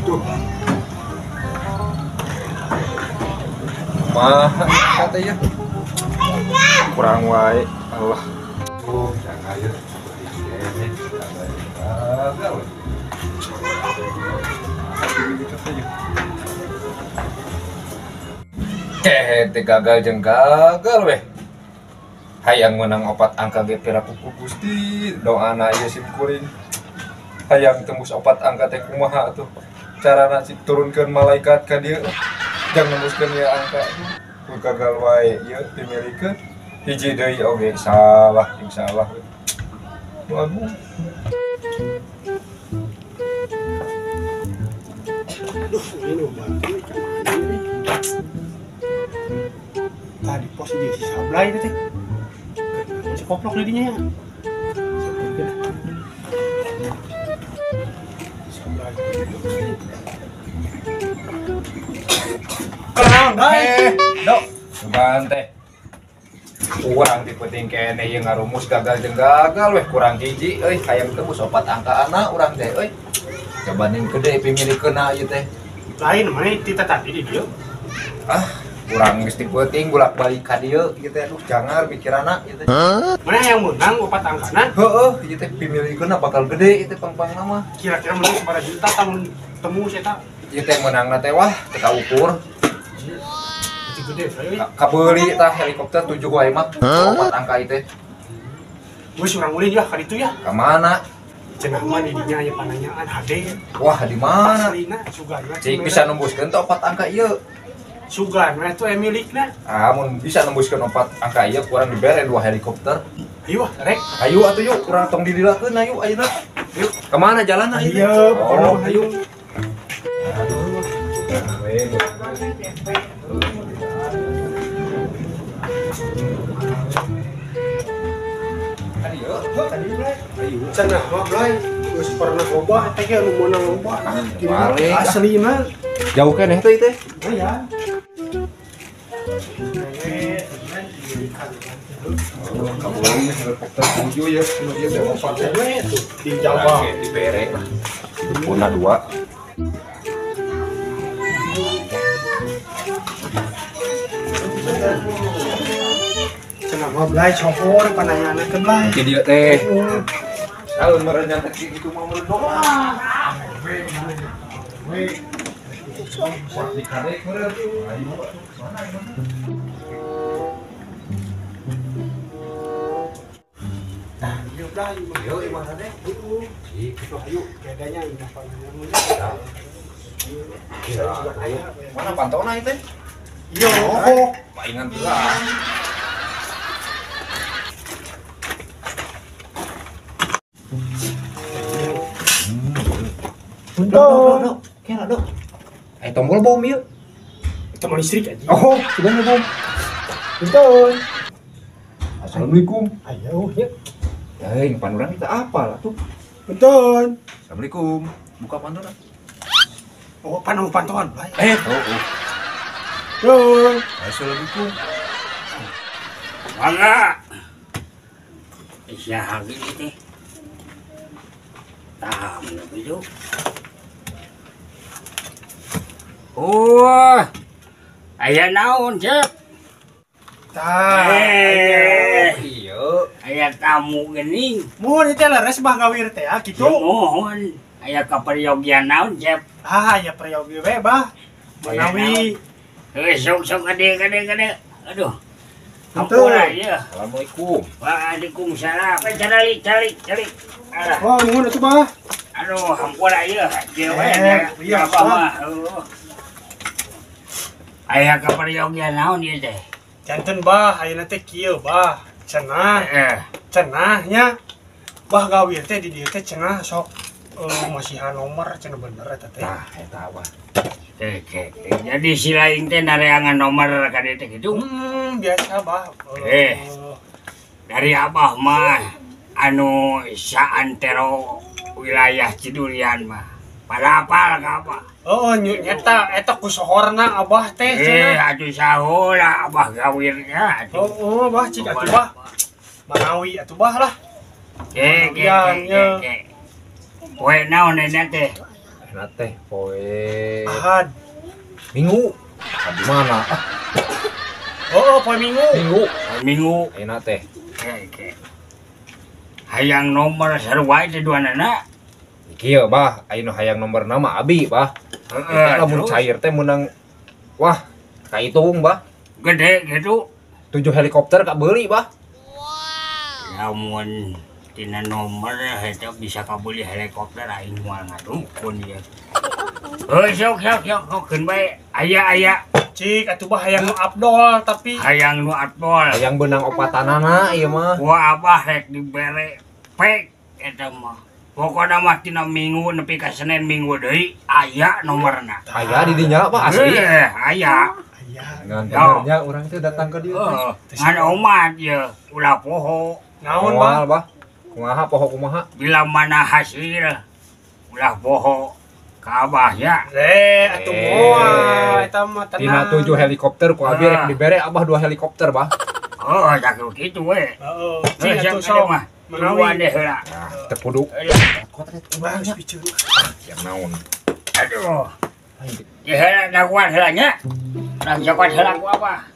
Tuh. Mah kata ya. Kurang wae. Allah. Oh, jangan ya. Gagal. Teh gagal jeung gagal weh. Hayang menang opat angka ge piraku ku Gusti, doana ieu sim kuring. Hayang tembus opat angka teh kumaha atuh. Carana cik turunkeun malaikat ka dieu. Jang nembuskeun ieu angka. Ku gagal wae ieu dimilikeun. Hiji deui oge salah jeung salah. Waduh. Aduh, ini obat ini kemana ini? Tadi pos dia si sablay itu teh. Si koplok didinya ya. Sablay. Kenaon, Dok. Sugan teh. Kurang di penting kene ieu ngarumus gagal jeung gagal weh kurang hiji euy hayang tembus opat angkaana urang teh euy. Coba ning gede pimilikeunna ieu teh. Lain mana tita tadi di dieu. Ah, kurang geus ti peuting bolak-balik ka dieu ieu teh aduh jangar pikiranna ieu teh. Mana yang menang opat angkana? Heueuh, ieu teh pimilikeunna bakal gede ieu teh pang-pangna mah. Kira-kira menang sabaraha juta tamun temu eta? Ieu teh meunangna teh wah teu kaukur. Gede kabeuli tah helikopter 7 wae mah opat angka ieu teh. Geus urang ulin ya ka ditu ya. Ka mana? Cenah mah di dinya aya pananyaan hade. Wah, di mana? Aslina sugan. Cik bisa nembuskeun teh opat angka ieu. Sugan mah atuh milikna. Ah, mun bisa nembuskeun opat angka ieu kurang dibere 2 helikopter. Ayo rek. Ayo atuh yuk, urang tong dililakeun ayo ayeuna. Yuk. Ka mana jalanna ieu? Iya, oh, ayo. Aduh. Cenah mah blay geus pernah loba eta ge anu meunang loba. Aslina jauh keneh teh teh. Aya. Kabeuli helikopter 7 ya, ieu teh opat we tuh di Jawa dibere lah. Puna 2. Cenah mah blay cohor pananyana teh blay. Di dieu teh. Alun meureun nyantek kitu mah meureun doa. We. Wah, dikadek meureun. Ayo mana mana. Tah, ieu blay. Ayo imahna teh. Heeh. Ayo bedanya imah pananyana. Mana pantona ieu teh? Iya, oh, paingan pula. Dok, dok, kena dok. Tombol bom yuk. Tombol listrik aja. Oh, sudah nih bom. Betul. Assalamualaikum. Ayo, ya. Eh, panuran kita apa lah tuh? Betul. Assalamualaikum. Buka panturan. Oh, pantuan. Eh, oh, oh. Betul. Assalamualaikum. Mangga. Isya hagi teh. Tah, begitu. Oh, aya naon, Cep? Tah, iya. Aya tamu geuning. Mun ieu teh leres bah gawir teh ah kitu. Mohon, aya kaperyogian naon, Cep? Ah, aya peryogi we, bah. Manawi. Heuh, sok-sok kade kade kade. Aduh. Ampura ieu. Assalamualaikum. Waalaikumsalam. Calik calik calik. Alah. Oh, nuhun atuh, bah. Aduh, hampura ieu. Ieu we, iya abah mah. Aya kaperyogian naon ieu teh? Janten bah, ayeuna teh kieu bah. Cenah. Cenah nya. Bah gawir teh di dieu teh cenah sok masihan nomor cenah bener eta teh. Tah, eta abah. Teh, jadi si lain teh nareangan nomor ka dieu teh kitu? Biasa bah. Dari abah mah anu saantero wilayah Cidurian mah. Pada apal ka abah? Oh, nyeta eta ku sohorna abah teh cenah. Atuh sahola abah gawirnya atuh. Oh, bah cik atuh bah. Manawi atuh bah lah. Ke. Poe naon eta teh? Enak teh poe Ahad. Minggu. Di mana? Ah. Oh, poe Minggu. Minggu. Minggu. Enak teh. Oke. Hayang nomor sarua teh duanana. Kieu bah, aya nu hayang nomor nama abi bah. Heeh, lamun cair teh meunang wah, kahitung bah. Gede gitu. 7 helikopter kabeuli bah. Wow. Lamun tina nomor eta bisa kabeli helikopter aing moal ngadukun ieu. Heuh sok sok sok keun bae aya-aya. Cik atuh bah hayang nu abdol tapi hayang nu abdol. Hayang beunang opatanana ieu mah. Wah abah rek dibere pek eta mah. Pokona mah tina Minggu nepi ka Senin Minggu deui aya nomorna. Aya di dinya bah asli. Aya. Ngan benernya urang teh datang ke dieu. Ngan omat ieu ulah poho. Naon bah? Bah? Kumaha poho kumaha? Bila mana hasil ulah poho ka abah ya. Atuh moal eta mah tenang. Tina 7 helikopter ku abi rek dibere abah 2 helikopter bah. Oh, tak kitu we. Heeh. Cing atuh sok mah. Menawi deh heula. Nah, teu kudu. Abah geus piceun. Yang naon? Aduh. Ya heula daguan heula nya. Urang cokot heula ku abah.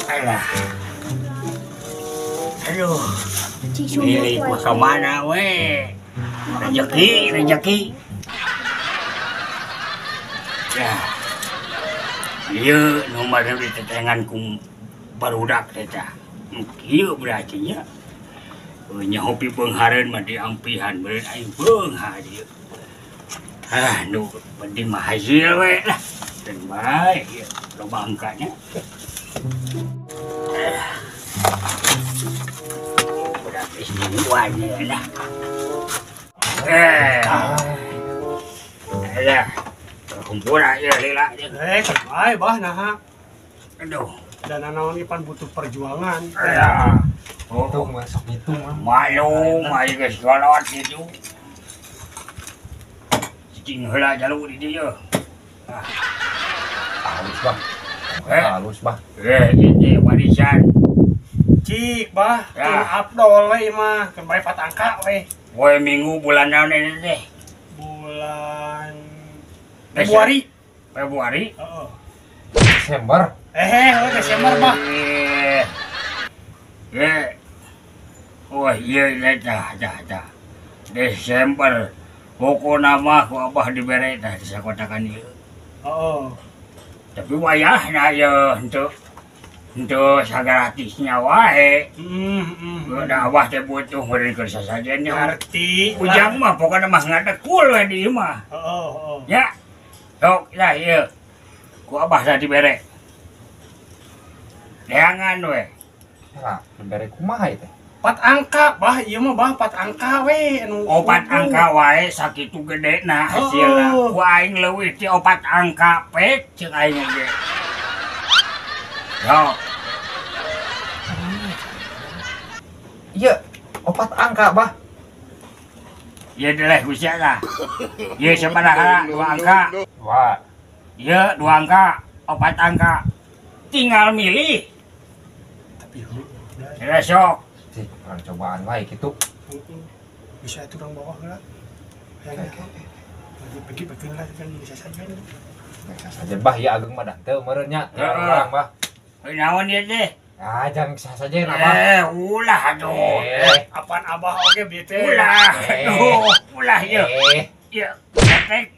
Alah. Aduh. Ini mah ka mana we? Rezeki, rezeki. Ya. Ieu nomor ditetengan ku barudak teh tah. Kieu berarti nya. Nya hopi beunghareun mah diampihan beureun aing beunghar ieu. Ah, nu penting mah hasil we lah. Dan bae ieu loba angkanya. Budak geus mingguan ieu lah. Alah. Kumpul aja lila. Bae bah naha. Aduh, dan naon pan butuh perjuangan. Ya. Oh, masuk itu mah. Malu, aing geus kolot kitu. Cicing heula jalu di dieu. Halus bah. Halus bah. Ieu warisan. Cik bah, teu abdol we mah, keun bae pat angka we. Poe Minggu bulan naon eta teh? Bulan Februari. Februari? Heeh. Desember. Desember bah. Oh iya dah dah. Desember. Pokona mah ku abah dibere tah disakotakan ieu. Heeh. Tapi wayahna ieu henteu henteu sagratisnya wae. Udah abah teh butuh meureun keur sasajen nya. Ngarti. Ujang mah pokona mah ngadekul we di ieu mah. Heeh, heeh. Ya. Sok lah ieu. Ku abah tah dibere. Deangan we. Lah, dibere kumaha ieu teh? 4 angka bah ieu mah bah 4 angka we anu 4 angka wae sakitu gedena hasilna. Ku aing leuwih ti 4 angka pek ceuk aing oge. Yo. Ieu 4 angka bah. Ieu deleh usia lah. Ieu sabaraha 2 angka. 2. Ieu 2 angka, 4 angka. Tinggal milih. Tapi udah sok. Orang cobaan wae gitu. Bisa itu orang bawah lah. Lagi pergi lah kan bisa saja. Bisa saja bah ya ageng mah dah teu meureun nya. Orang bah. Heuh naon ieu teh? Ah jangan bisa saja abah. Ulah atuh. Apaan abah oge bieu teh? Ulah. Aduh, ulah ieu. Ieu ketek.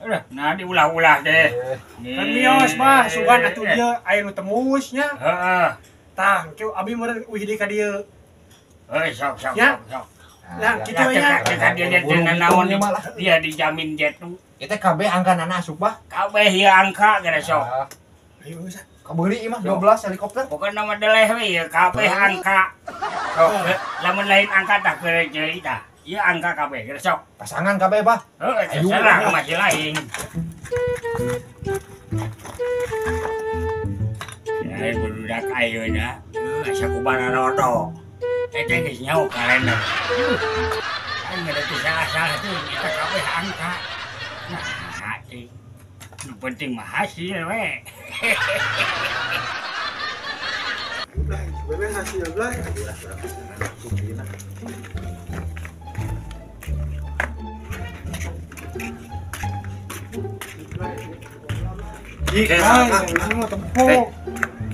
Udah, nah diulah-ulah teh. Kan mios bah, sugan atuh ieu aya nu tembus nya. Heeh. Tah, kieu abi meureun uih deui ka dieu. Heuh, sok sok sok. Nah, kitu nya. Ka dieu teh naon dia dijamin jetu. Ieu teh kabeh angkanana asup bah. Kabeh ieu angka geus sok. Ayo geus. Kabeuli ieu mah 12 helikopter. Pokona mah deleh we ieu kabeh angka. Sok, lamun lain angka tah keur ceuli tah. Ieu angka kabeh geus sok. Pasangan kabeh bah. Heuh, terserah masih lain. Ai budak ayeuna asa kubara rodo. Eta geus nyaho kalender. Aing geus teu salah-salah teh eta kabeh angka. Nah, teh. Nu penting mah hasil we. Blay, bener hasil blay.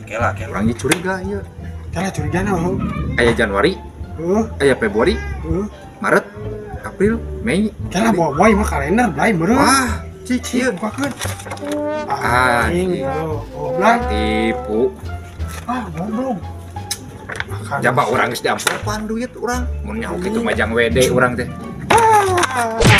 Kela, urang ge curiga ieu. Kela curiga naon? Aya Januari, aya Februari, Maret, April, Mei. Kela bawa mah kalender blay meureun. Wah, cik ieu bukakeun. Ah, goblok. Tipu. Ah, goblok. Jaba urang geus diamplopan duit urang. Mun nyaho kitu mah jang WD urang teh. Ah.